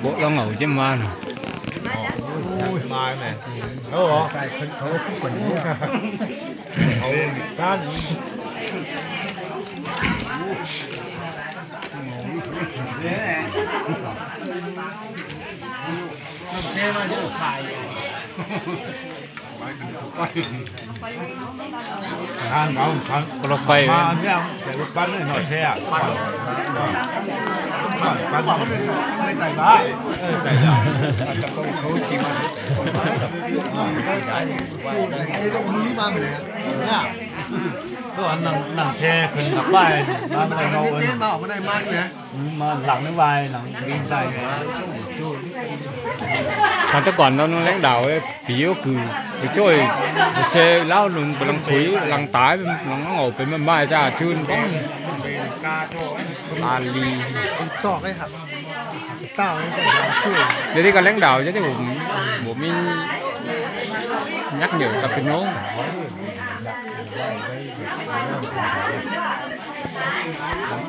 ບໍ່ລອງເອົາເຈັມມານະ ມາແມ່ນ ເອົາ ໃສ່ເຂົາຄືຄົນນີ້ ເຂົາຕ້ານ ນ້ຳເຊມາຢູ່ຂາຍ ທາງເຂົາ ທາງ ຄົນລະໄຟ ມາເນຍ ແຕ່ລົດບັສໜ້ອຍແທ້ ບັສ ເອີ ໄດ້ ເຂົາຂີ່ມາ ເອີ ໄດ້ ເຂົາມີມາແມ່ນແຫຼະ ກໍອັນນັ້ນ ນັ້ນແຊຂຶ້ນກັບໄປ ມາໄດ້ເນາະ ເອີ ມາອອກມາໄດ້ມາຢູ່ແຫຼະ ອືມ ມາຫຼັງນີ້ວາຍ ຫຼັງບິນໄປ ຄັນແຕ່ກ່ອນເນາະ ແລງດາວ ຜີກໍຄືໄປຊ່ວຍ ໄປແຊລາວໜຶ່ງ ກຳລັງຂຸຍ ກຳລັງຕາຍ ກຳລັງເອົາໄປມາ ມາຈາຊື່ນ ອາລີ ຕອກເລີຍຄັບ ດຽວນີ້ກໍແລງດາວ ຈະໄດ້ບໍ່ມີ ບໍ່ມີຍັກເຫຍີ້ກັບພີ່ນ້ອງ.